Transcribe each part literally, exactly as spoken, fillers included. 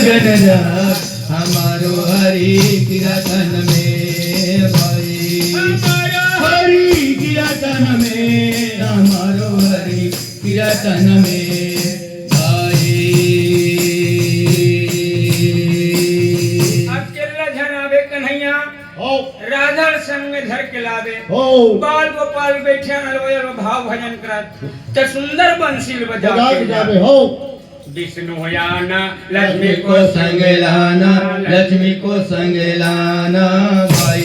Gun रख हमारो हरि कीरतन में भाई। हमारो हरि कीरतन में, हमारो हरि कीरतन में भाई। अकेल्ला झन आबे कन्हैया, हो। राधा संग में धर के लाबे। हो। बाल गोपाल बइठे हन, अलो, अलो, भाव भजन करत। त सुंदर बंसी ल बजा बजा के के जाबे, जाबे। हो। विष्णु आना, लक्ष्मी को संग लाना, लक्ष्मी को संग लाना भाई।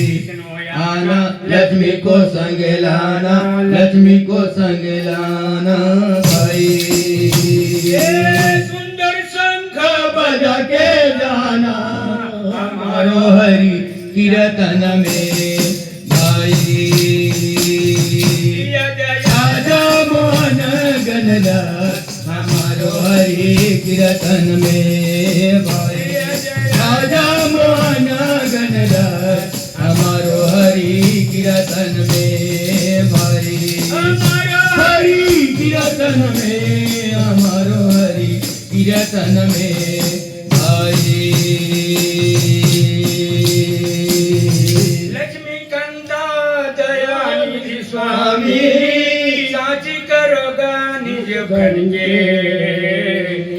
विष्णु आना, लक्ष्मी को संग लाना, लक्ष्मी को संग लाना भाई। ये सुंदर शंख बजा के जाना, हमारो हरि कीरतन में भाई। आजा मोहन गनदास, हमारो हरि कीरतन में भाई। आजा मोहन गनदास, हमारो हरि कीरतन में भाई। हरि कीरतन में, हमारो हरि कीरतन में भाई। लक्ष्मीकांता दयानिधि स्वामी, साची करोगा निज बन के।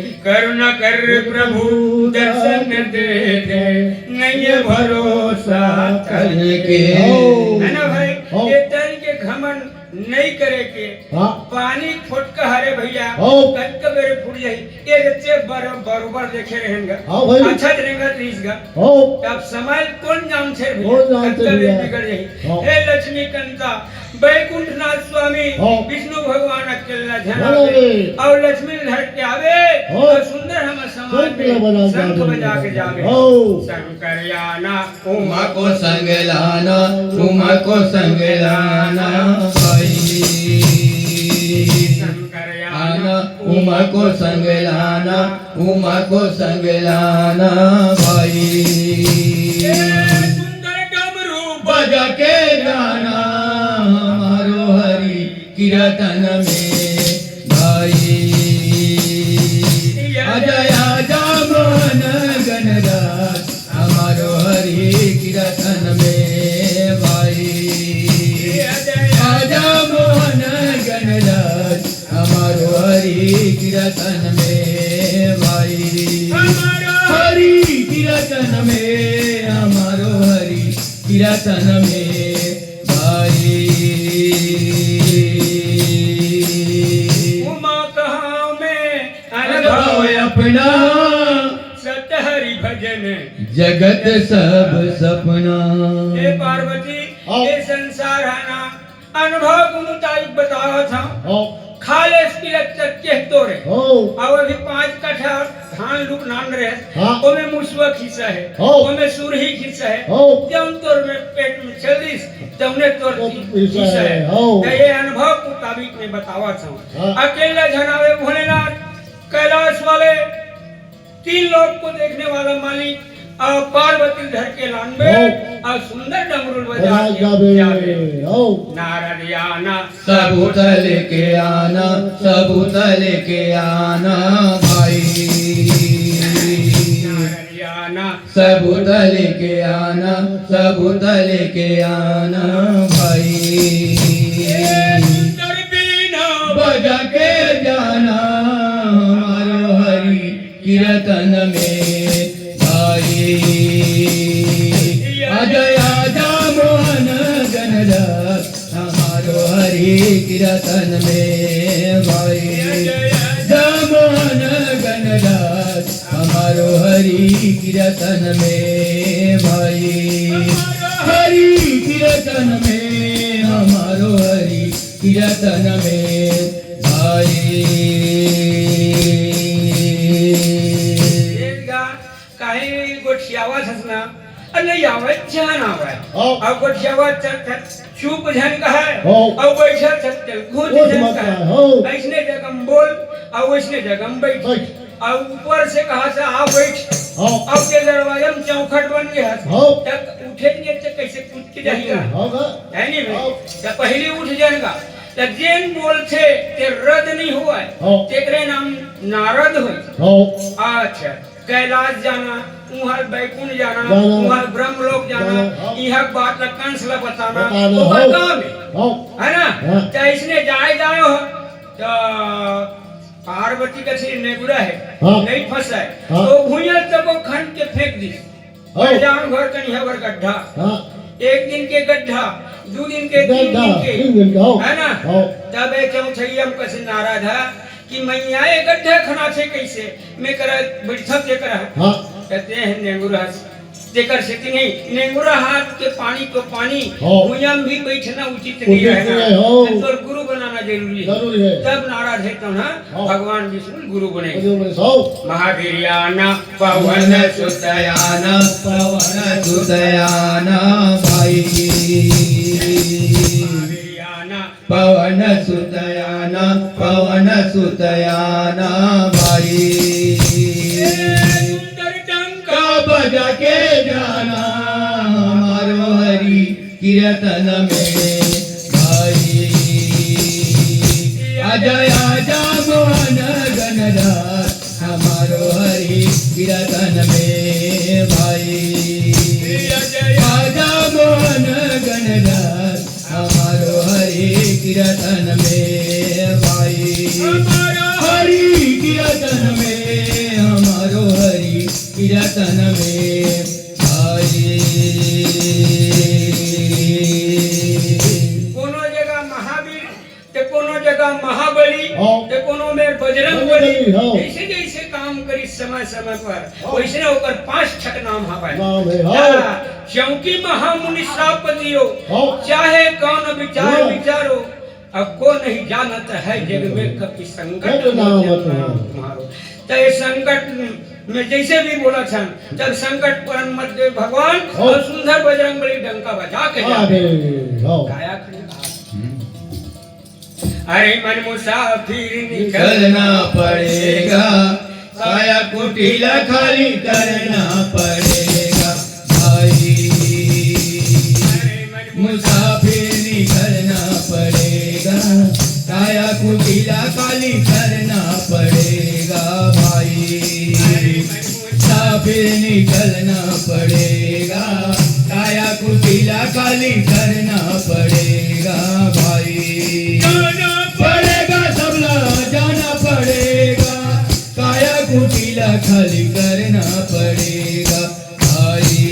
करुणा कर प्रभु दर्शन दे दे, नहीं है भरोसा तन के। हो। है ना भाई? हो। ये तन के घमंड नहीं करे के। हाँ। पानी फोटका हरे भैया, हो। कतका बेरे फूट जाही। ये जच्चे बर-, बरोबर देखे रहेंगा। हाँ भाई। अच्छा रहेंगा तो इसका। हो। अब समय कौन जानथे भैया, कौन जानथे कतका बेरे भैया? बिगड़ जाही। हाँ। हे लक्ष्मीकांता, बैकुंठनाथ स्वामी, हाँ। विष्णु भगवान अकेला झन हाँ आवे, भाई। अउ लक्ष्मी धर के आवे, हाँ। अउ सुंदर हमर समाज शंख में बजा शंख जावे। बजा के जावे। हाँ। शंकर आना, उमा को संग लाना, उमा को संग लाना भाई। शंकर आना, उमा को संग लाना, उमा को संग लाना भाई। ये सुंदर डमरू बजा के जाना, हमारो हरि कीरतन में भाई। आजा, आजा मोहन गनदास, हमारो हरि कीरतन में भाई। आजा मोहन गनदास, हमारो हरि कीरतन में भाई। हरि कीरतन में, हमारो हरि कीरतन में भाई। उमा कहाँ में अनुभव अपना, सत हरि भजन जगत सब सपना। हे पार्वती, हाँ। ये संसार है ना, अनुभव के मुताबिक बतावत हँव। हाँ। खाले इसकी लग तक के तोरे। हाँ। अउ अभी पाँच कट्ठा धान लुकनान रहे। हाँ। ओमे मुसवा खिस्सा है। हाँ। ओमे सुरही खिस्सा है। हाँ। जौन तोर में पेट में चल रही, तौने तोर वो की खिस्सा खिस्सा है। है। हाँ। त ये अनुभव के मुताबिक मैं बतावत हँव। हाँ। अकेला झन आवे भोलेनाथ, कैलाश वाले, तीन लोक को देखने वाला मालिक, अउ पार्वती धर के लानबे, हो। अउ सुंदर डमरू बजा बजा के जाबे। जाबे। हो। नारद आना, सबूत लेके आना, सबूत लेके आना भाई। नारद आना, सबूत लेके आना, सबूत लेके आना भाई। ये सुंदर बीना बजा के जाना, हमारो हरि कीरतन में भाई। आजा, आजा मोहन गनदास, हमारो हरि कीरतन में भाई। आजा मोहन गनदास, हमारो हरि कीरतन में भाई। हरि कीरतन में, हमारो हरि कीरतन में भाई। ये गा, काहे गोठियावत हस ना? अरे नहीं आवे, जान आवे। हाँ। अब गोठियावत चल, चल, चुप झन कहय। हाँ। अब बैठा चल, चल, घूम घूम झन मत कहय। कहय, हाँ। अइसने जगह में बोल, अउ वइसने जगह में बैठ। बैठ। अउ ऊपर से कहा से, "आ बैठ।" हाँ। अब के दरवाजा में चौखट बन गया है। हाँ। तब उठे नहीं, तो कैसे कूद के जाएगा? हाँ, हाँ। है नहीं भाई? हाँ। तो पहले उठ जाएगा। त जेन बोलथे ते रद नहीं होवय, हो। तेकरे नाम नारद होय। हो। अच्छा, कैलाश जाना, उहाँ बैकुंठ जाना, जाना। उहाँ ब्रह्मलोक जाना, जाना, हाँ। इहाँ के बात ला कंस ला बताना, बताना, ओकर हाँ। काम है। हाँ। है ना? हाँ। तो इसने जाए जाए हो, तो पार्वती का श्री नेगुरा है, हाँ। नहीं फंसा है। हाँ। तो भुइयां तक वो खन के फेंक दी। हाँ। जान घर कनिहा भर गड्ढा। हाँ। एक दिन के गड्ढा, दो दिन के, तीन गड्ढा, दिन के। तीन दिन के, हाँ। है ना? हाँ। तब ए चौथैया में कसे नारा था कि मैया ए गड्ढा खना छे कैसे? मैं करा बैठब जे करा। हाँ। कहते हैं नेंगुरा, जेकर सेती नहीं, नेंगुरा हाथ के पानी तो पानी, हाँ। भुइयां भी बैठना उचित नहीं उचित है नहीं ना। है, हाँ। तो तोर गुरु बनाना जरूरी है। जरूरी है। तब नारा थे तो ना हाँ। भगवान विष्णु गुरु बने। गुरु बने, हाँ। महावीर आना पवन सुत आना, पवन सुत आना भाई। महावीर आना पवन सुत आना, पवन सुत आना भाई। सुंदर डंका बजा के जाना, हमारो हरि कीर्तन में भाई। आजा, आजा मोहन गणराज, हमारो हरि कीर्तन में भाई। आजा मोहन गणराज, हमारो हरि कीर्तन में भाई। हमारो हरि कीर्तन में, हमारो हरि कीर्तन में भाई। कोनो जगह महावीर, ते कोनो जगह महाबली, हाँ। ते कोनो में बजरंग बजरंग बली। बली, हाँ। जैसे जैसे काम करी समय समय पर, हाँ। वैसे ओकर पांच ठक नाम हवय। नाम है, हाँ। हाँ, क्योंकि महामुनि श्राप दियो, हाँ। चाहे कौन विचार हाँ। विचारो, अब को नहीं जानत है जग में कपि संकट कपि नाम नाम तुम्हारो। तुम्हारो। तो ये संकट में जैसे भी बोला था, जब संकट पर मत दे भगवान, हाँ। और सुंदर बजरंग बली डंका बजा के हाँ, जाते। अरे, हाँ। गाया खंड। अरे मन मुसाफिर निकलना पड़ेगा, काया कुटीला खाली करना पड़ेगा भाई। अरे मन मुसाफिर निकलना पड़ेगा, काया कुटीला खाली करना पड़ेगा भाई। मुसाफिर निकलना पड़ेगा, काया कुटीला खाली करना पड़ेगा भाई। जाना पड़ेगा सबला, जाना पड़ेगा, काया कुटीला खाली करना पड़ेगा भाई।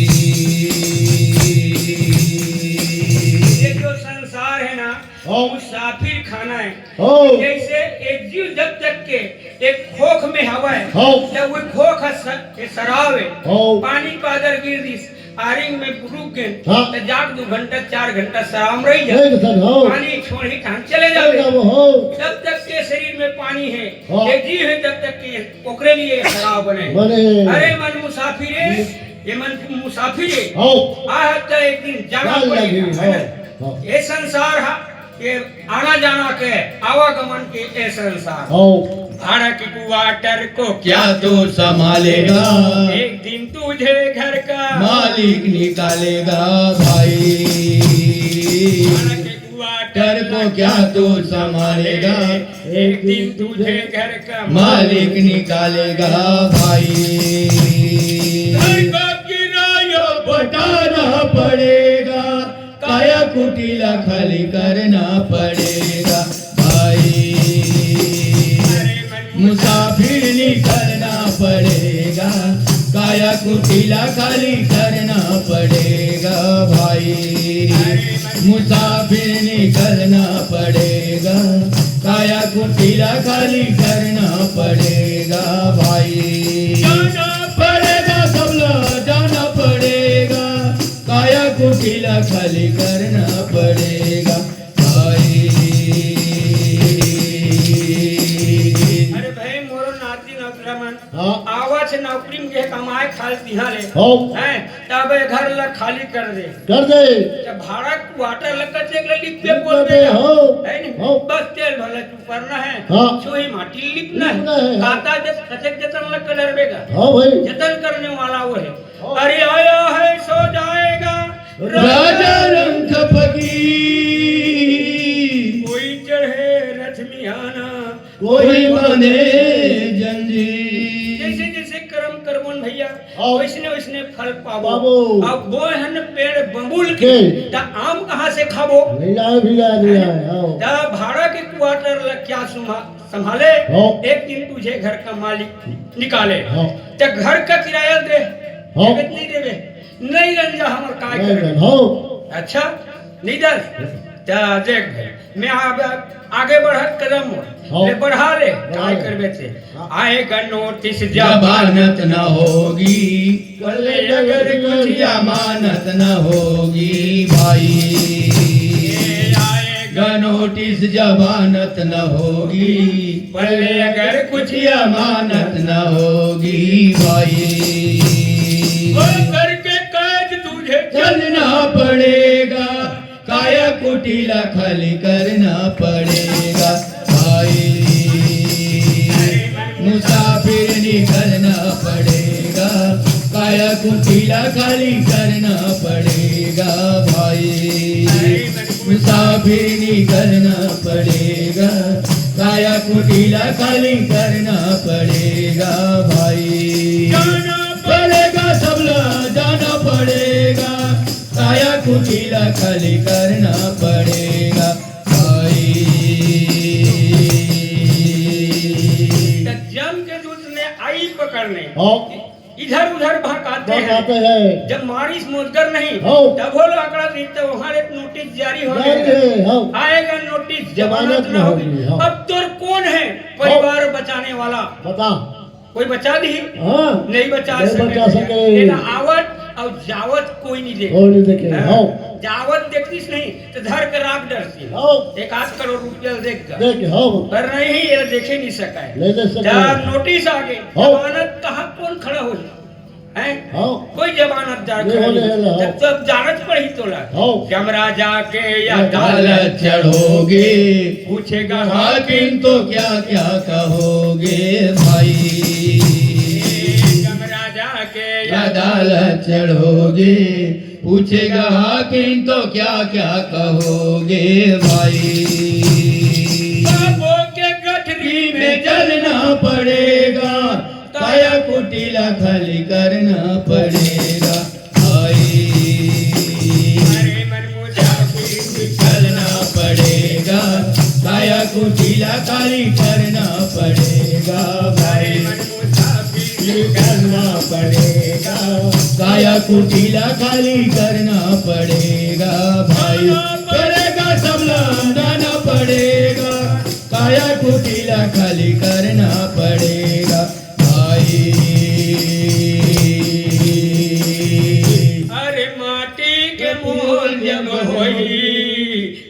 ये जो संसार है ना, हाँ। मुसाफिर खाना है। हाँ। जैसे एक जीव जब तक के एक खोख में हवा है, हाँ। जब वो खोख ह स-, ये शराब है, हाँ। पानी पादर गिर दिस, आरिंग में रुक गए, हाँ। तो जाके दो घंटा, चार घंटा शराब में रह जा। रह जा, हाँ। पानी छोड़ी तहन चले चले जावे। जावे, हाँ। जब तक के शरीर में पानी है, हाँ। ये जीव है, तब तक के ओकरे लिए शराब बने। बने। अरे मन मुसाफिर है, हम्म। ये मन मुसाफिर है। हाँ। आ हफ्ता एक दिन जाना जान पड़ेगा, लगी, है ना? हाँ, हाँ। ये संसार हा, ये आना जाना के, आवागमन के, ये संसार। हाँ। भाड़ा के क्वार्टर को क्या तू संभालेगा? एक दिन तुझे घर का मालिक निकालेगा भाई। भाड़ा के क्वार्टर को क्या तू संभालेगा? एक दिन तुझे घर का मालिक निकालेगा भाई। घर का किराया पटाना पड़ेगा, काया कुटीला खाली करना पड़ेगा भाई। मुसाफिर निकलना पड़ेगा, काया कुटीला खाली करना पड़ेगा भाई। मुसाफिर निकलना पड़ेगा, काया कुटीला खाली करना पड़ेगा भाई। जाना पड़ेगा सबला, जाना पड़ेगा, काया कुटीला खाली करना पड़ेगा भाई। अरे भाई, मोरो नाती नौकरा मन हाँ। आवा छे नौकरी में के कमाए खाए तिहा ले। हाँ। हैं, तब ए घर ला खाली कर दे। कर दे। जब भाड़ा क्वार्टर लग के चेक ले लिख के बोल दे। हाँ। है नहीं? हाँ। बस तेल भले तू करना है। हाँ। सुई माटी लिपना है। लिपना है। काता जब कचक जतन लग के डरबेगा। हाँ भाई। जतन करने वाला वो है। हाँ। अरे आया है सो जाएगा। राजा रंग फकीर। कोई चढ़े रथ मिहाना। कोई बांधे जंजीर। हाँ। वैसने वैसने फल पाबो। पाबो। अब बोए हन पेड़ बबूल के, के। त आम कहाँ से खाबो? नहीं आए भी आए, नहीं आए, हाँ। त भाड़ा के क्वार्टर ल क्या सुमा-, संभाले? हाँ। एक दिन तुझे घर का मालिक निकाले। हाँ। त घर का किराया दे, हाँ। देबे त नहीं देबे? नहीं रंजा हमर काय नहीं करे? रंजा, हाँ। अच्छा, नहीं दस? त देख भाई, मैं आगे, आगे बढ़त कदम हो। हाँ। ले बढ़ा ले, बढ़ा काय ले। करबे ते? हाँ। आएगा नोटिस जमानत न होगी, कल अगर कुछ जमानत न होगी भाई। आएगा नोटिस जमानत न होगी, पहले अगर कुछ जमानत न होगी भाई। वो करके काज तुझे चलना पड़ेगा, काया कुटीला खाली करना पड़ेगा भाई। मुसाफिर निकलना पड़ेगा, काया कुटीला खाली करना पड़ेगा भाई। मुसाफिर निकलना पड़ेगा, काया कुटीला खाली करना पड़ेगा भाई। जाना पड़ेगा सबला, जाना पड़ेगा, काया कुटीला खाली करना पड़ेगा भाई। त जम के दूत ने आई पकड़ने। हाँ। इधर उधर भकाते हैं। भकाते हैं। जब मारिस मोजगर नहीं, हाँ। तब हो आंकड़ा नहीं, तो वहाँ एक नोटिस जारी हो जारी गया है, हाँ। आएगा नोटिस, जमानत जमानत न न होगी। होगी, हाँ। अब तोर कौन है हाँ। परिवार बचाने वाला? बता। कोई बचा नहीं? हाँ। नहीं बचा नहीं सके। बचा सके। तेला आवत अउ जावत कोई नहीं देखे। कोई नहीं देखे, हाँ। हाँ। जावत देखतीस नहीं, त धर के राख डरती। हाँ। एक आध करोड़ रुपया देख कर। देख, हाँ। पर नहीं, ये देखे नहीं सका है। नहीं देख सका जब है। नोटिस आ गए, हाँ। जमानत कहाँ कौन खड़ा हो? हैं? हाँ। कोई जमानतदार नहीं खड़ा होने नहीं। वाला, हाँ। जब, जब जानत पड़ी तोला। हाँ। जब राजा के हाँ। अदालत चढ़ोगे, पूछेगा हाकिम तो क्या क्या कहोगे भाई। जब राजा के अदालत चढ़ोगे, पूछेगा हाकिम तो क्या क्या कहोगे भाई। पापों के गठरी में जलना पड़ेगा, काया कुटीला खाली करना पड़ेगा भाई। अरे मन मुसाफिर निकलना पड़ेगा, काया कुटीला खाली करना पड़ेगा भाई। मन मुसाफिर निकलना पड़ेगा, काया कुटीला खाली करना पड़ेगा भाई। पड़ेगा सबला जाना पड़ेगा, काया कुटीला खाली करना पड़ेगा भाई। अरे माटी के मोल जब होई,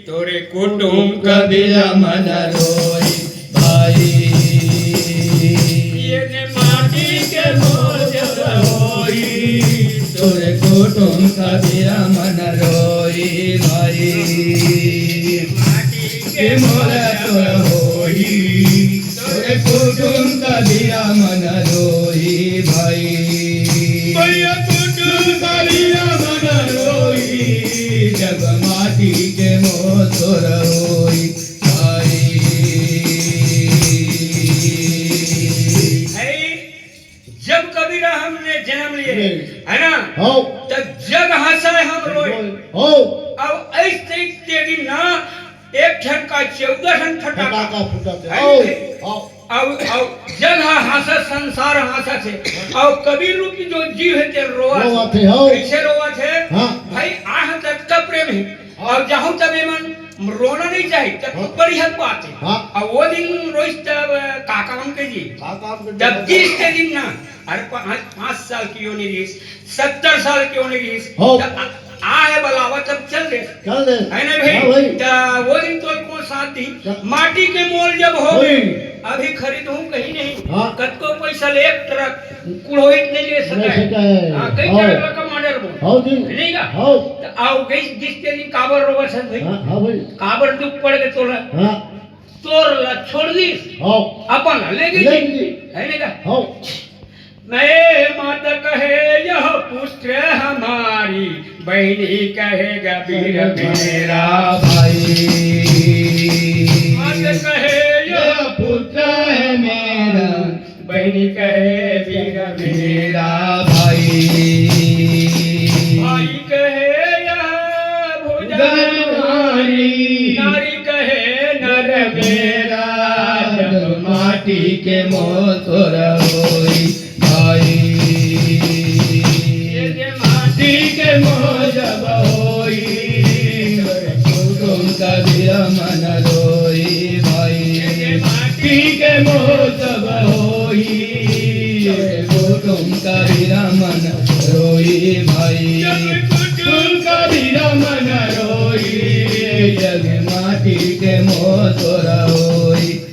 तोरे कुटुम कबीरा मन रोई भाई। ये ने माटी के मोल जब होई, तोरे कुटुम कबीरा मन रोई भाई। माटी के मोल तोर होई, तोरे कुटुम कबीरा मन रोई भाई। भैया कुटुम कबीरा मन रोई, जब माटी के मोल तोर होई भाई। जब कबीरा हमने जन्म लिए, हम्म। है ना? हो। तब जग हंसाए हम रोए। हो। अब ऐसे तेरी ना एक ठन का चौदह ठन फटाका। फटाका फूटत हे। है हो। नहीं? हो। अब, अब जग ह हंसत, संसार हंसत हे। अब कबीर रूपी जो जीव हे ते रोवत हे। रोवत हे, हो। कैसे रोवत हे? हाँ। भाई, आह तक का प्रेम हे। हाँ। अउ जाहूं तब एमन रोना नहीं चाही, तब हाँ। बढ़िया बात हे। हाँ। अउ वो दिन रोइस तब का काम के जी? का काम के तब जी? तीस के दिन ना, अरे पा-, पाँच साल की होने रहीस, सत्तर साल की होने रहीस, हाँ। तब आ, आ हे बलावा तब चल दे। चल दे। है ना भाई? हाँ भाई। त वो दिन तो कौन साथ दी? हाँ। माटी के मोल जब हो, होई। अभी खरीदहूं कहीं नहीं। हाँ। कतको पैसा ले एक ट्रक कुड़ोहित नहीं ले सका नहीं है। सका है। हाँ, कई हाँ। तरह का कमांडर बोल। हाँ जी। नहीं का? हाँ। त आओ गई जिसके दिन काबर रोवत हे भाई। हाँ, हाँ भाई। काबर दुख पड़ गए तोला। हाँ। तोर ला छोड़ दी। हाँ। अपन ला ले गई। ले गई। है नहीं का? हाँ। मैं माता कहे यह पुत्र हमारी, बहनी कहेगा वीर मेरा भाई। माता कहे यह पुत्र है मेरा, बहनी कहे वीर मेरा भाई। के मोल तोर होई भाई। ये जे माटी के मोल जब होई, तोर कुटुम कबीरा मन रोई भाई। ये जे माटी के मोल जब होई, तोर कुटुम कबीरा मन रोई भाई। जब कुटुम कबीरा मन रोई, जब माटी के मोल तोर होई।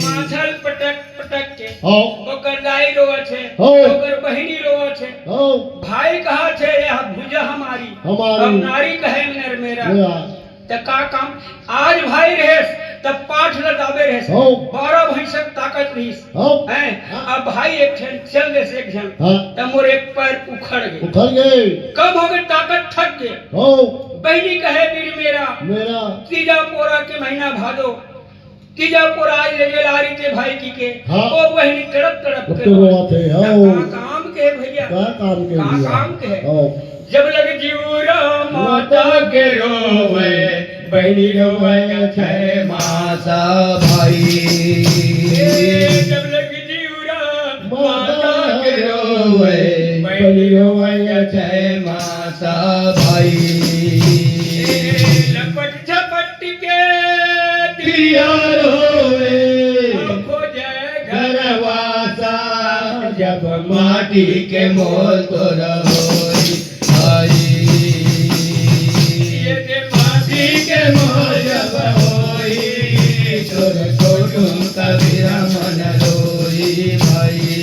माथल पटक पटक के हाँ। ओकर दाई रोवत हे, हाँ। ओकर बहिनी रोवत हे। हाँ। भाई कहत हे, "यह भुजा हमारी, हमारी। अब नारी कहे नर मेरा।" मेरा। त का काम? आज भाई रहेस, त पाठ ल दाबे रहेस। हाँ। बारह भैंसक ताकत रहिस। हाँ। हैं? हाँ। अब भाई एक ठन चल देस एक झन, हाँ। त मोर एक पैर उखड़ गे। उखड़ गे। कम हो गे, ताकत थक गे। हाँ। बहिनी कहे, "वीर मेरा, मेरा। तीजा पोरा के महीना भादो, तीजा पोरा आज ले गेल आरी के भाई की के।" हाँ। ओ बहिनी तड़प तड़प के तब तो रोवत हे, त हाँ। का काम के हे भैया? का काम के का भैया? काम के हे? हाँ। जब लग जीवरा माता के रोवे, बहिनी रोवे अक्षय मासा भाई। ए, जब लग जीवरा माता के रोवे, बहिनी रोवे अक्षय मासा भाई। ए, लपट झपट के तिया रोवे, खोजे घरवासा, जब माटी के मोल तोर होई। भाई, ये जे माटी के मोल जब होई, तोर कुटुम कबीरा मन रोई भाई।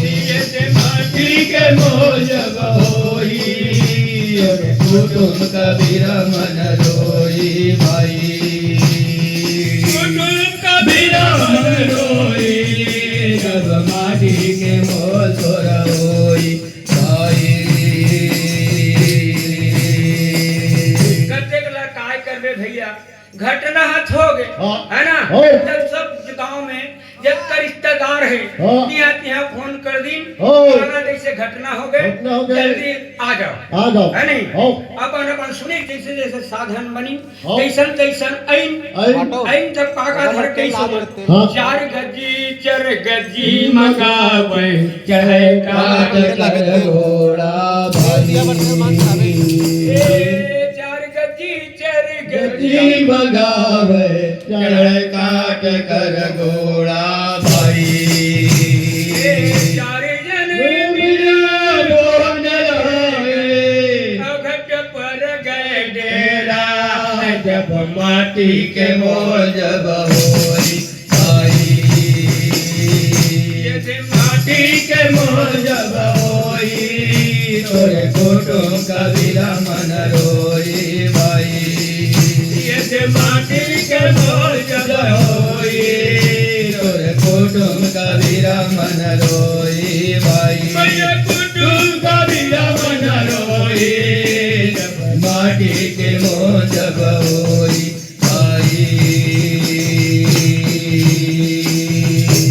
ये जे माटी के मोल जब होई, तोर कुटुम कबीरा मन रोई भाई। कुटुम कबीरा मन रोई, जब माटी के मोल तोर होई। कतेक ला काय करबे भैया, घटना ह होगे, हाँ। है ना? हो। जब सब गांव में जतका रिश्तेदार हे, हाँ। तिहां तिहां फोन कर दिन, हो। फलाना जैसे घटना होगे, घटना होगे। जल्दी आ जाओ। आ जाओ। है नहीं? हो। अपन अपन सुनी जैसे जैसे साधन बनी, हाँ। जैसन तैसन ऐन, ऐन। ऐन जब पाका धर कैसे हाँ। चार गजी, चार गजी मंगावे, चढ़े काट कर घोड़ा भाई। ए, चार गजी, चार गजी मंगावे, चढ़े काट कर घोड़ा भाई। ए, चार जने मिला बोल रहे, अघट पर गए डेरा, जब माटी के मोल जब होई भाई। ये जे माटी के मोल जब होई, तोर कुटुम कबीरा मन रोई भाई। ये जे माटी के मोल जब होई, तोर कुटुम कबीरा मन रोई भाई। भैया कुटुम कबीरा मन रोई, जब माटी के मोल जब होई भाई।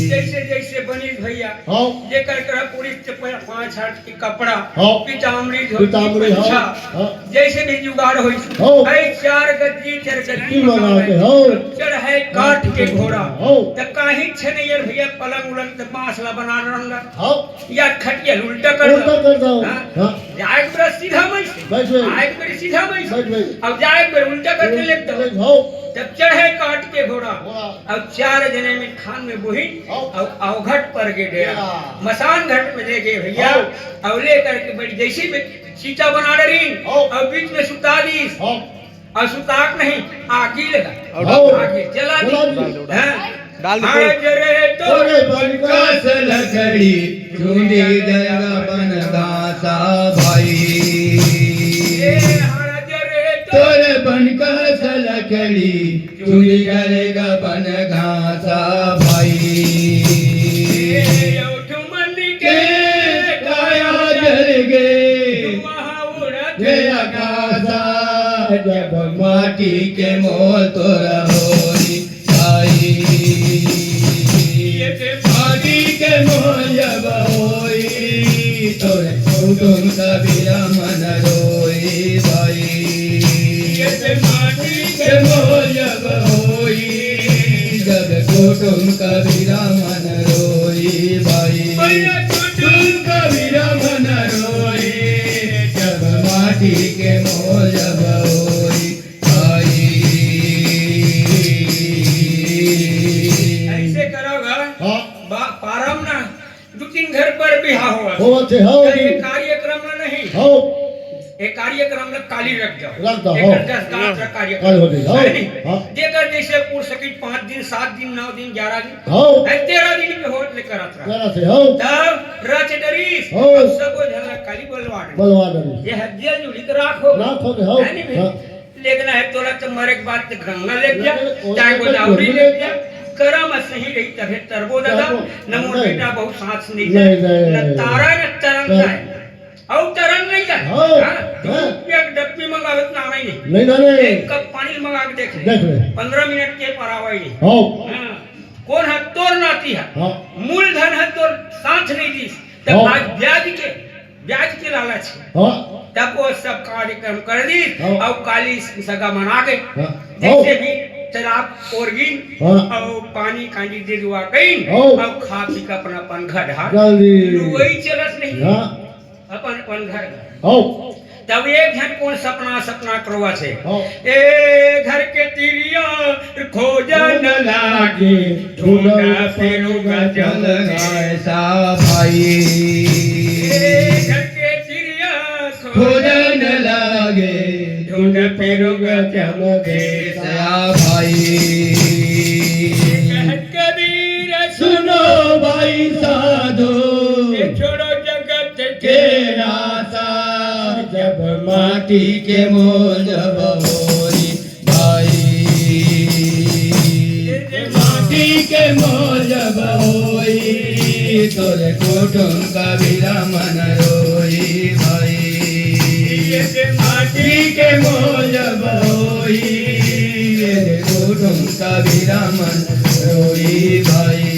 जैसे जैसे बनिस भैया, हाँ। जेकर करा पुलिस के पा-, पाँच हाथ के कपड़ा, हाँ। पीताम्बरी धोती, पीताम्बरी, हाँ, पंछा, हाँ। जैसे भी जुगाड़ होई, हाँ। ऐ चार गद्दी, चार गद्दी की मंगा मंगा के, के, हाँ। चढ़े काट के घोड़ा। हाँ। त काहीं छे नहीं यार भैया, पलंग उलंग त बांस ला बना रहल। हाँ। या खटिया उल्टा कर उल्टा दो। कर दो। हाँ। हाँ। जाए के बेरा सीधा बैठ। बैठ, बैठ। आए के बेरा सीधा बैठ। बैठ, बैठ। अब जाए के बेरा उल्टा करके बैठ, लेट दो। बैठ, हाँ। तब चढ़े काट के घोड़ा। घोड़ा। अब चार जने में खान में बोही, हाँ। अब अवघट पर गे डेरा। या। मसान घट में ले गए भैया। हाँ। अब ले करके बैठ, जैसे में चिता बना डरी, हाँ। अब बीच में सुता दीस। हाँ। अउ सुताक नहीं, आगी लगा। अउ डाल दो। आगी जला दी। जला दी। हैं? डाल दो, हाँ, पूरा। जरे तोरे बन का स लकड़ी, चुंदी जला बन घासा भाई। ए, हाँ, जरे तोरे बन का स लकड़ी, चुंदी जलेगा बन घासा भाई। ए, अउ ठुमन के काया जल गे। उड़त हे आकाशा, जब माटी के मोल तोर होई भाई। ये ते माटी के मोल जब होई, तोर कुटुम कबीरा मन रोई भाई। ये ते माटी के मोल जब कुटुम कबीरा मन रोई भाई, भैया कुटुम कबीरा मन रोई, जब माटी के मोल जब होई भाई। ऐसे करो घर। हाँ। बा-, पारम ना, दू तीन घर पर बिहाव होवत। होवत हे, हाँ, तो ये जी। कार्यक्रम में नहीं। हाँ। ये कार्यक्रम में काली रख जाओ। रख दो, एकर हाँ। जस गात रख कार्यक्रम। काल हो गई, हाँ। है नहीं? हाँ। जेकर जैसे उड़ सकी, पाँच दिन, सात दिन, नौ दिन, ग्यारह दिन, हाँ। है, तेरह दिन के होत ले करत रहा। करत हे, हाँ। तब रच डरीस, हाँ। अब सबो झन ला काली बलवा डरीस। बलवा डरीस। ये हदिया जुली तो राख हो गई। राख हो गई, हाँ। है नहीं भाई? हाँ। लेकिन है तोला तो मरे के बाद तो गंगा ले गया, नहीं, नहीं, चाहे कोई गोदावरी नहीं ले ले गया, करम सही रही तभे तरबो दादा, तरबो, न मोर नहीं। बेटा बहुत साथ नहीं नहीं, दे, नहीं, न नहीं। तारा न तरंग नहीं। है। अउ तरंग नहीं जाए। हाँ, हाँ, हाँ। एक डब्बी मंगावे तो नाम ही नहीं। नहीं, नहीं, नहीं। एक कप पानी मंगा के देख ले। देख ले। पन्द्रह मिनट के परावा ही नहीं। हाँ। हाँ। कौन है तोर नाती है? हाँ। मूलधन है तोर साथ नहीं दीस। तब हाँ। आज ब्याज के, ब्याज के लालच है। हाँ। तब वो सब कार्यक्रम कर दीस हाँ। और काली सगा मना गए। हाँ। जैसे हाँ। भी तालाब ओरगिन हाँ। और पानी कांजी दे दुआ गइन हाँ। और खा पी के अपना अपन घर ढाल जल्दी। वही चलत नहीं। हाँ। अपन, अपन घर। हाँ। तब एक झन कौन सपना, सपना करवा से। हाँ। ए घर के तिरिया खोजन लागे, ढूंढ फिरूंगा जंगल ऐसा भाई। ए घर के तिरिया खोजन लागे, ढूंढ फिरूंगा जंगल ऐसा भाई। कबीर सुनो भाई साधो, ये छोड़ो जगत के नाता, जब माटी के मोल जब होई भाई, ये माटी के मोल जब होई, तोरे कुटुम कबीरा मन रोई भाई। ये माटी के मोल जब होई, ये कुटुम कबीरा मन रोई भाई।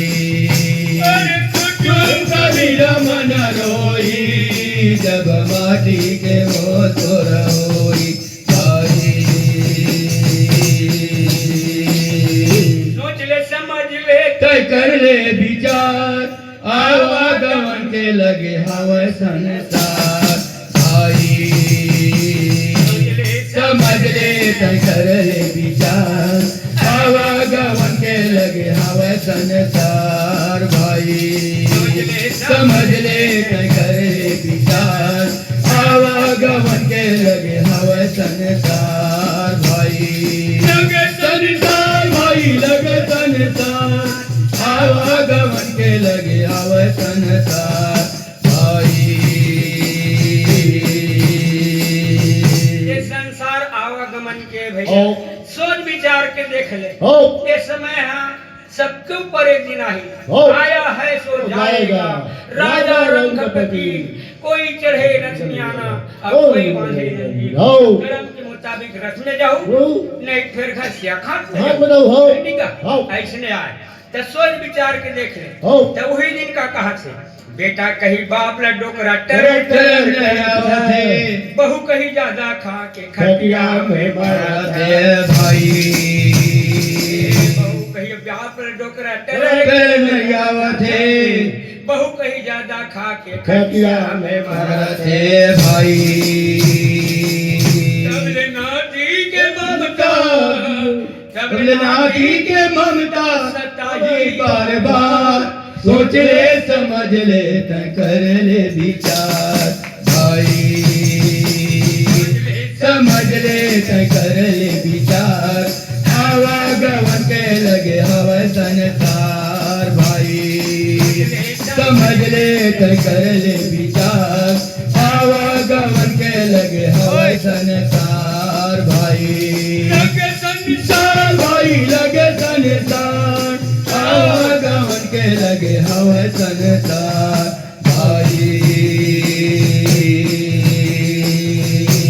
अरे कुटुम कबीरा मन रोई, जब माटी के मोल तोर होई भाई। सोच ले, समझ ले, तय कर ले विचार, आवागमन के लगे हवय संसार भाई। समझ ले तय कर ले विचार, आवागमन के लगे हवय संसार भाई। समझ ले तय कर ले विचार, आवागमन के लगे हवय संसार भाई। लगे संसार भाई, लगे संसार, आवागमन के लगे हवय संसार भाई। ये संसार आवागमन के भैया, ओ। सोच विचार के देख ले। ओ। ये समय हा सबके ऊपर एक दिन आही। हो। आया है सो तो जाएगा। जाएगा। राजा राजा रंग रंग फकीर। फकीर। कोई चढ़े रथ में आना, अब हो। कोई बांधे नंदीर। हो। करम के मुताबिक रथ में जाओ, हो। नहीं फिर घर से खाट में हाथ जाओ। में जाओ, हो। ठीक है? हो। ऐसने आए। तो सोच विचार के देख ले। हो। तो वही दिन का कहा से, बेटा कही बाप ला डोकरा टरर टरर टरर टरर टरर टरर। बहू कही ज्यादा खा के खटिया में मरत हे भाई। बहू कही बाप रे डोकरा टरर टरर टरर टरर। बहू कही ज्यादा खा के खटिया में मरत हे भाई। तब ले नाती के ममता, तब ले नाती के ममता सताई बार बार। सोच ले, समझ ले, तय कर ले विचार भाई। समझ ले, तय कर ले विचार, आवागमन के लगे हवय संसार भाई। समझ ले, तय कर ले विचार, आवागमन के लगे हवय संसार भाई। लगे संसार भाई, लगे संसार, आवागमन के लगे हवय संसार भाई।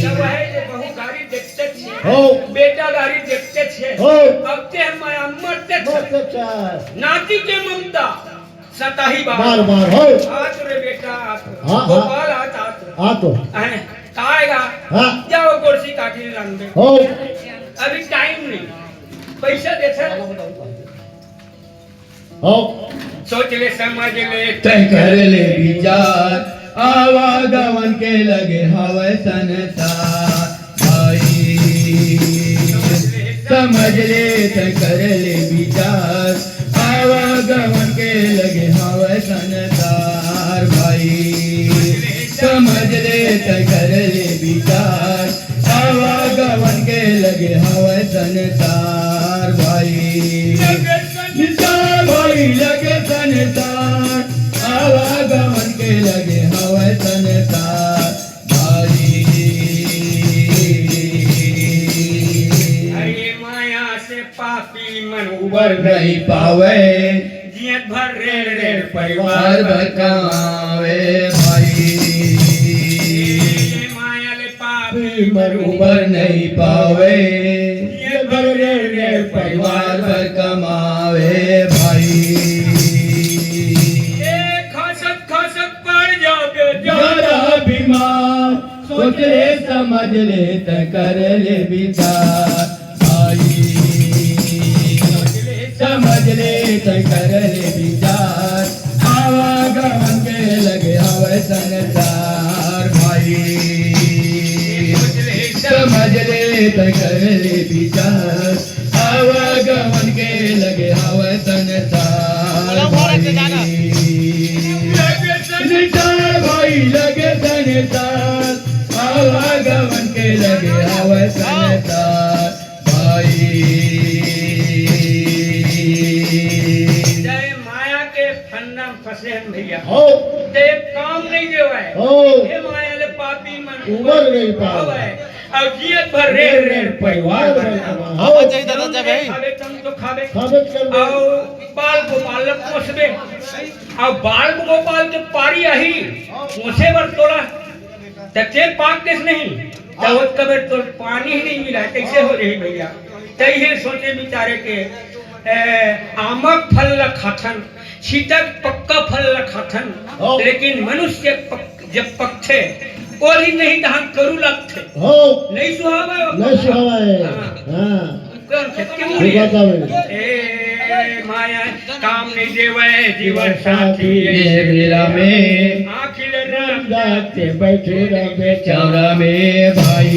जब है ये बहू गाड़ी देखते छे, हो। बेटा गाड़ी देखते छे, हो। अब ते हम माया मरते छे। मरते छे। नाती के ममता सताही बार। बार बार, हो। आत रे बेटा, आत। हाँ, हाँ। गोपाल, आत, आत। आत। अहने, का आएगा? हाँ। जाओ, कुर्सी काटी लंबे। हो। अभी टाइम नहीं। पैसा देते। हो। सोच ले, समझ ले, तय कर ले विचार, आवागमन के लगे हवय संसार। भाई, समझ ले, तय कर ले विचार, आवागमन के लगे हवय संसार। भाई, समझ ले, तय कर ले विचार, आवागमन के लगे हवय संसार। भाई, संसार भाई लगे संसार, आवागमन के लगे हवय संसार। भाई, अरे माया से पापी मन उबर नहीं पावे, जियत भर रेड़ रेड़ परिवार भर कमावे। भाई, ये माया ले पापी मन उबर नहीं पावे, जियत भर रेड़ रेड़ परिवार भर कमावे। भाई, ए खसत खसत पड़ जाबे ज्यादा बीमार, सोच ले, समझ ले, तय कर ले विचार। भाई, समझ ले, तय कर ले विचार, आवागमन के लगे हवय संसार। भाई, समझ ले, तय कर ले विचार, आवागमन के लगे हवय संसार। भाई, संसार भाई लगे संसार, आवागमन के लगे हवय संसार। भाई, जय माया के फंदा म फंसे हन भैया। हो। ते काम नहीं देवय। हो। हे माया ले पापी मन उबर नहीं पावय। अउ जियत भर रेड़ रेड़ परिवार भर कमावय। हो। आवाज चाहिए दादा, जय भाई। खाबे तम तो खाबे। खाबे त करबे। अउ बाल गोपाल ल पोसबे। अउ बाल गोपाल के पारी आही पोसे बर तोला। त तेल पाक देस नहीं, त ओतका बेर तोर पानी ही नहीं मिला, कैसे हो रही भैया? तइहे सोचे बिचारे के, ए, आमक फल ल खाथन, सीतक पक्का फल ल खाथन, हाँ। लेकिन मनुष्य पक-, जब पकथे, ओली नहीं तहां करू लगथे। हो। नहीं सुहावय ओ नहीं सुहावय। हाँ। हाँ। कौन खेत के मुड़ी? सुबह का बेर। ए माया काम नहीं देवय जीवन साथी ये बेरा में। आखिर राम जाते बैठे रहे चौरा में भाई।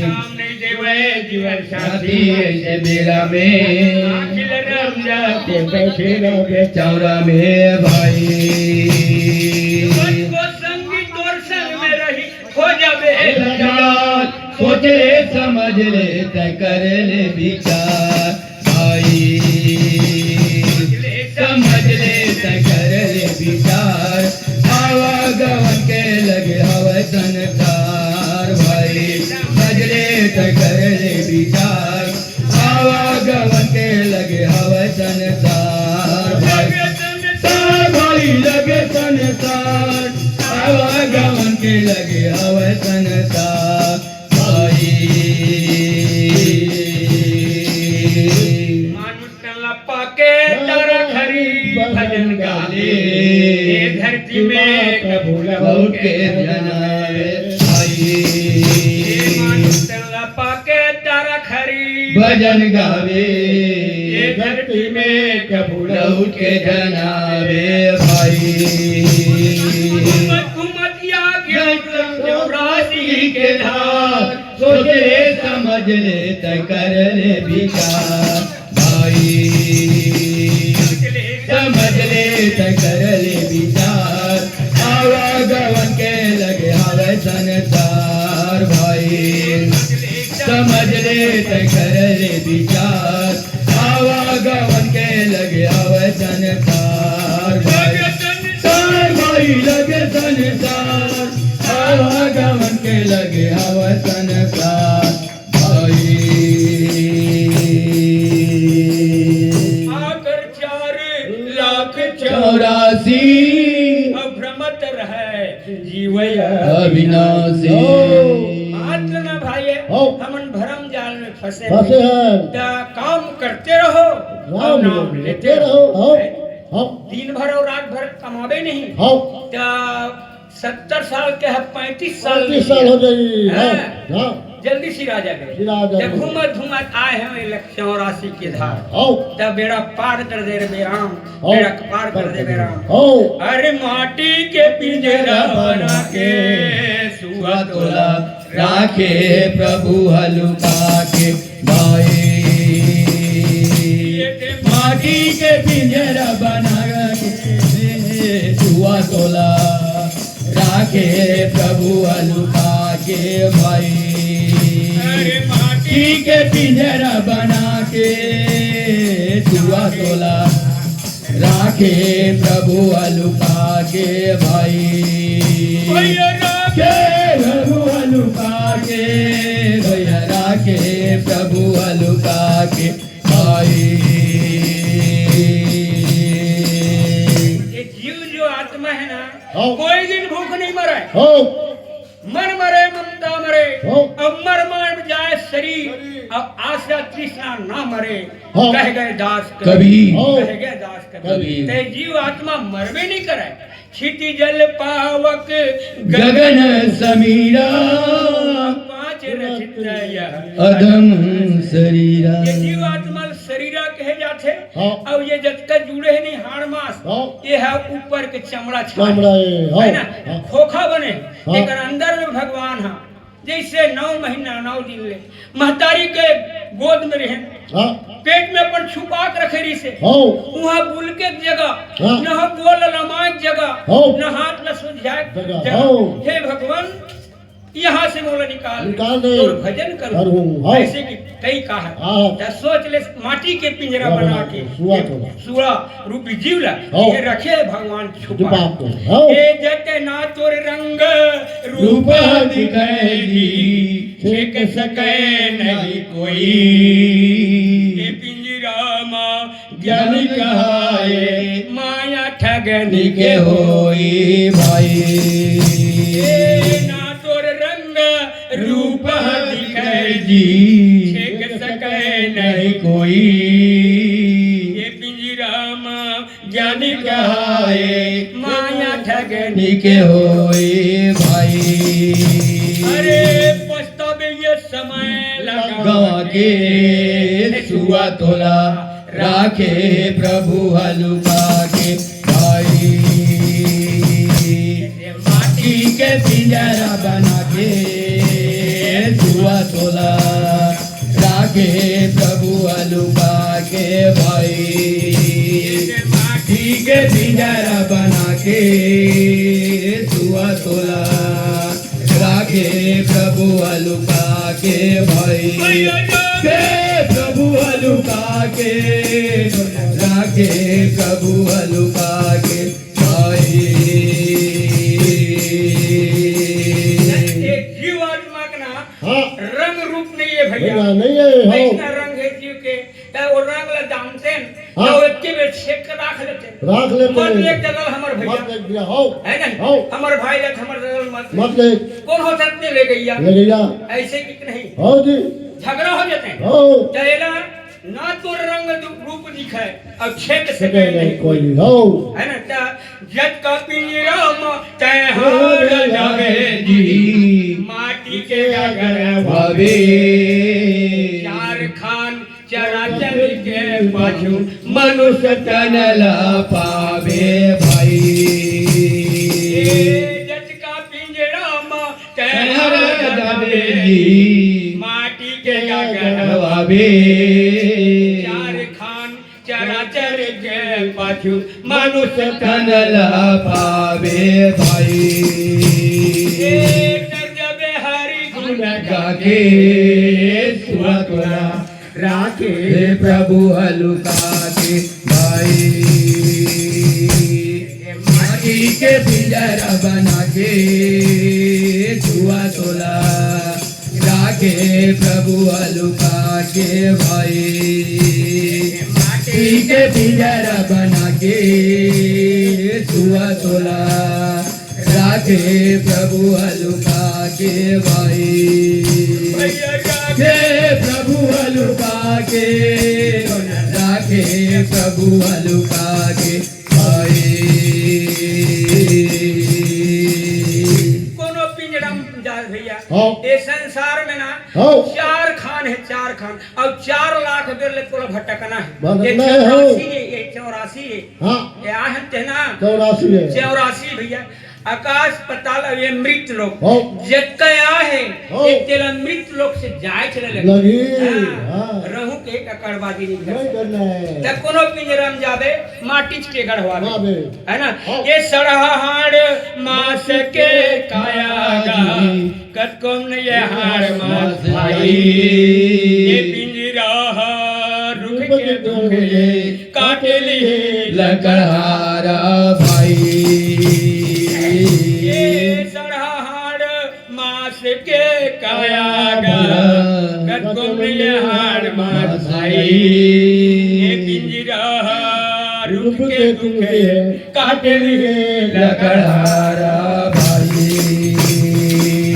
काम नहीं देवय जीवन साथी ऐसे बेरा में। आखिर राम जाते बैठे रहे चौरा में भाई। जीवन को संगी तोर संग में रही हो जाबे लाचार, सोच ले, समझ ले, तय कर ले विचार। भाई, समझ ले, तय कर ले विचार। आवागमन के लगे हवय संसार। भाई, समझ ले, तय कर ले विचार। आवागमन के लगे हवय संसार भाई। संसार भाई लगे संसार, आवागमन के लगे हवय संसार भाई। मानुष तन ला पाके तारा खरी भजन गाले, ए धरती में कभू लहुट के जनावे भाई। ए मानुष तन ला पाके तारा खरी भजन गावे, ए धरती में कभू लहुट के जनावे भाई। घूमत घूमत आ गया चौरासी के धार, सोच ले समझ ले तय कर ले विचार। भाई, समझ ले तय कर ले विचार, आवागमन के लगे हवय संसार। भाई, समझ ले तय कर ले विचार, आवागमन के लगे हवय संसार। भाई, संसार भाई लगे संसार, आवागमन के लगे हवय संसार। भाई। आकर चार लाख चौरासी। अब भ्रमत रहय जीवय अविनाशी। ओ। मात्र न भाई, ओ। हमन भरम जाल में फंसे फंसे हन। हन। त काम करते रहो, राम नाम लेते रहो। हो। हैं? हो। दिन भर अउ रात भर कमाबे नहीं। हो। त सत्तर साल के ह, पैंतीस साल पैंतीस साल हो जाई। हैं? हो। हो। जल्दी सिरा जाबे। सिरा जाबे। जब घूमत घूमत आए हैं ये लख चौरासी के धार। हौ। तब बेड़ा पार कर दे रे राम, हौ। बेड़ा पार कर दे रे राम। हौ। अरे माटी के पिंजरा बना के सुआ तोला राखे प्रभु हलुका के भाई। माटी के पिंजरा बना के सुआ तोला राखे प्रभु हलुका के भाई। अरे माटी के पिंजरा बना के सुआ तोला राखे प्रभु हलुका के भाई। भैया राखे प्रभु हलुका के, भैया राखे प्रभु हलुका के भाई। ये जीव जो आत्मा है ना, हाँ। कोई दिन भूख नहीं मरे। हाँ। मन मरे, ममता मरे, हाँ। अब मर मर जाए शरीर, अब आशा तृष्णा ना मरे। हाँ। कह गए दास कबीर, कबीर। हाँ। कह गए दास कबीर। कबीर। ते जीव आत्मा मरबे नहीं करे। क्षिति जल पावक गगन समीरा, पांच रचित यह अधम शरीरा। ये जीव आत्मा शरीरा कहे जाथे। हाँ। अउ ये जतका जुड़े हे नहीं हाड़ मास, हाँ। ये है ऊपर के चमड़ा छाल। चमड़ा है, हाँ, है ना? हाँ। खोखा बने, हाँ। एकर अंदर में भगवान है। जैसे नौ महीना नौ दिन ले महतारी के गोद में रहे, हाँ। पेट में अपन छुपा के रखे रही से, हाँ। वहाँ बुल के जगह, हाँ। न हो गोल लमाए जगह, हाँ। न हाथ न सुझाए जगह, जगह। हाँ। हे भगवान, यहाँ से मोला निकाल, निकाल दे। तोर भजन करूँ। करूँ, हाँ। ऐसे कि कई कहा। हाँ। त सोच ले, माटी के पिंजरा बना बना के, के, सुआ तोला। सुआ रूपी जीव ला, हाँ। ये रखे भगवान छुपा। छुपा के, हाँ। ए जतना तोर रंग रूप रूप दिखाएगी, छेक सके नहीं कोई। ए पिंजरा मा ज्ञानी कहाए, माया ठगनी के होई भाई। ए ना तोर रंग रूप दिखे जी, छेक सके नहीं कोई। ये पिंजरा मा ज्ञानी कहाए, माया ठगनी के होई भाई। अरे पछतावे ये समय लगा गवा के सुआ तोला राखे प्रभु हलुका के भाई। माटी के पिंजरा बना के सुआ तोला राखे प्रभु हलुका के भाई। माटी के पिंजरा बना के सुआ तोला राखे प्रभु हलुका के भाई। के प्रभु हलुका के राखे प्रभु हलुका के भाई। ये जीव आत्मा के ना हाँ। रंग रूप नहीं है भैया। भैया, नहीं है, हाँ। ऐसा रंग है जीव के, त वो रंग ला जानते हैं, हाँ। त वो एके बेर छेक के राख लेते हैं। राख लेते मत हैं। ले जगल हमर भैया। मत ले भैया, हाँ। है नहीं? हाँ। हमर भाई ला हमर जगल मत ले। मत ले। कौन हो सकते ले गैया? ले गैया। ऐसे कि नहीं? हाँ जी। झगड़ा हो जाते हैं। हाँ। त एला ना तोर रंग दु-, रूप दिखे, अब छेक सके सके नहीं नहीं कोई। कोई, हाँ। है ना? त जत का पिंजरा मा तै हार जाबे जी, माटी के गगन भावे। चार खान चराचर के पाछू मनुष्य तन ला पावे भाई। ए जत का पिंजरा मा तै हार जाबे जी, माटी के गगन भावे। चार खान चराचर के पाछू मनुष्य तन ला पावे भाई। ए जब हरि गुण गा के सुआ तोला राखे प्रभु हलुका के भाई। माटी के पिंजरा बना के सुआ तोला राखे प्रभु हलुका के भाई। माटी के पिंजरा बना के सुआ तोला राखे प्रभु हलुका के भाई। राखे प्रभु हलुका के, राखे प्रभु हलुका के भाई। कोनो पिंजरा में जा भैया, हाँ। ये संसार में ना अउ चार लाख बेर ले तोला भटकना हे। भटकना ये हे। चौरासी हे, ये चौरासी हे। हाँ। ये आहे तेना। चौरासी हे। चौरासी भैया, आकाश पाताल अउ ये मृत लोक। हाँ। जतका आहे, हाँ। ये तेला मृत लोक से जाए चले लगे। लगी। हाँ। हाँ। रहूं के ककड़बाजी नहीं कर नहीं सकता। करना हे। त कोनो पिंजरा में जाबे, माटी के गढ़वा में। हाँ बे। है ना? हाँ। ये सड़हा हाड़ मास के काया गा, कतको नइ ये हाड़ मास भाई। ये पिंजरा हा रुख के दुख ले काट लिहे लकड़हारा भाई। ये सड़हा हाड़ मास के काया गा, कतको नइ ये हाड़ मास भाई। ये पिंजरा हा रुख के दुख ले काट लिहे लकड़हारा भाई।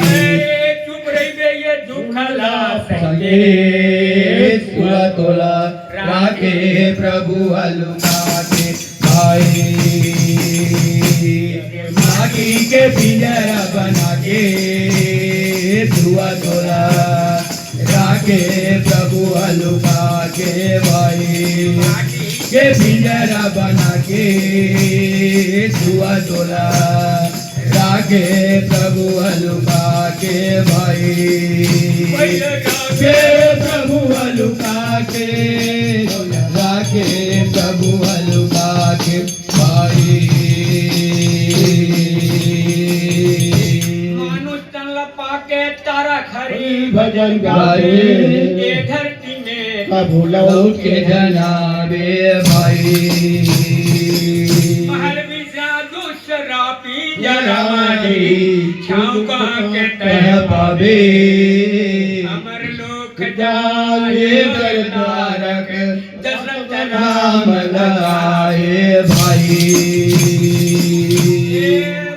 अरे चुप रहिबे, ये दुख ला सके सुआ तोला राखे प्रभु हा लुका के भाई। माटी के पिंजरा बना के सुआ तोला राखे प्रभु हा लुका के भाई। के पिंजरा बना के सुआ तोला राखे प्रभु हा लुका के भाई। के प्रभु हा लुका के, राखे प्रभु हा लुका के भाई। मानुष तन ला पाके तारा खरी भजन गावे। ये धरती में कभू लौट के झन आबे भाई। महल विषादु सरापी जरा मारी, छाँव कहाँ के तह पाबे। अमर लोक जाए बर तारक दशरथ राम लगाए भाई। ये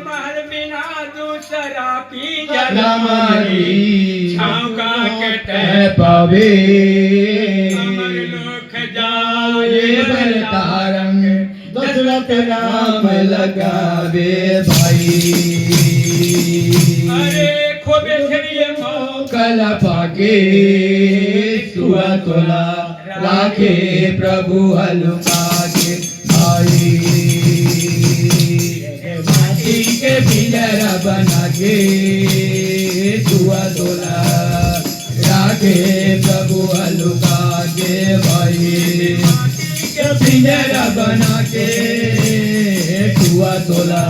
महल बिना दूसरा पी जरा मारी, छाँव कहाँ के तह पावे। अमर लोक जाए बर तारक दशरथ राम लगावे भाई। अरे खोबे छड़िए मौका ला पाके सुआ तोला राखे प्रभु हा लुका के भाई। माटी के पिंजरा बना के सुआ तोला राखे प्रभु हा लुका के भाई। के पिंजरा बना के सुआ तोला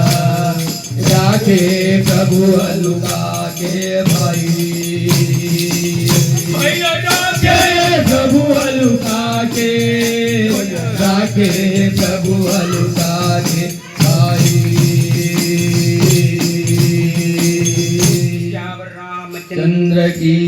राखे प्रभु हा लुका के भाई। भैया राखे प्रभु हा लुका के, राखे प्रभु हा लुका के भाई। श्याम रामचंद्र की